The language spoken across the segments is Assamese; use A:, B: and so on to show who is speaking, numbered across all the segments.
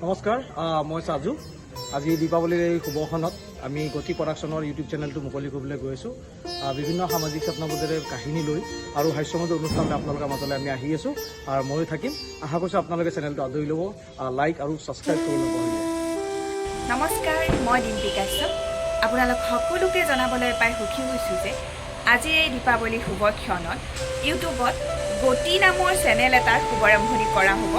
A: নমস্কাৰ, মই চাজু। আজি দীপাৱলীৰ এই শুভক্ষণত আমি গতি প্ৰডাকশ্যনৰ ইউটিউব চেনেলটো মুকলি কৰিবলৈ গৈ আছোঁ। বিভিন্ন সামাজিক চেতনাবোধেৰে কাহিনী লৈ আৰু হাস্যমধুৰ অনুষ্ঠান লৈ আপোনালোকৰ মাজলৈ আমি আহি আছোঁ আৰু ময়ো থাকিম। আশা কৰিছোঁ আপোনালোকে চেনেলটো আদৰি ল'ব, লাইক আৰু ছাবস্ক্ৰাইব কৰিব নাপাহৰিব।
B: নমস্কাৰ, মই ডিম্পী কাশ্যপ। আপোনালোক সকলোকে জনাবলৈ পাই সুখী হৈছোঁ যে আজি এই দীপাৱলী শুভ ক্ষণত ইউটিউবত গতি নামৰ চেনেল এটাৰ শুভাৰম্ভণি কৰা হ'ব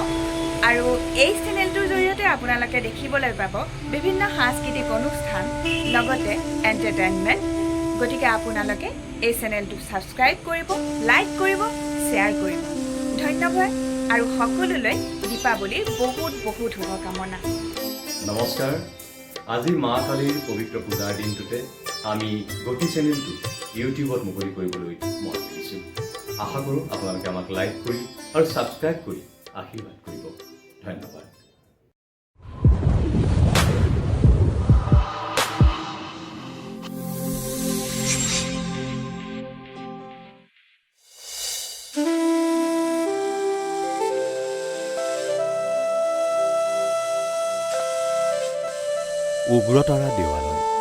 B: আৰু এই চেনেলটোৰ জৰিয়তে আপোনালোকে দেখিবলৈ পাব বিভিন্ন সাংস্কৃতিক অনুষ্ঠান, লগতে এণ্টাৰটেইনমেণ্ট। গতিকে আপোনালোকে এই চেনেলটো ছাবস্ক্ৰাইব কৰিব, লাইক কৰিব, শ্বেয়াৰ কৰিব। ধন্যবাদ আৰু সকলোলৈ দীপাৱলীৰ বহুত বহুত শুভকামনা।
C: নমস্কাৰ, আজি মা কালীৰ পবিত্ৰ পূজাৰ দিনটোতে আমি গতি চেনেলটো ইউটিউবত মুকলি কৰিবলৈ মন মেলিছোঁ। আশা কৰোঁ আপোনালোকে আমাক লাইক কৰি আৰু ছাবস্ক্ৰাইব কৰি আশীৰ্বাদ কৰিব। ধন্যবাদ।
D: উগ্ৰতাৰা দেৱালয়।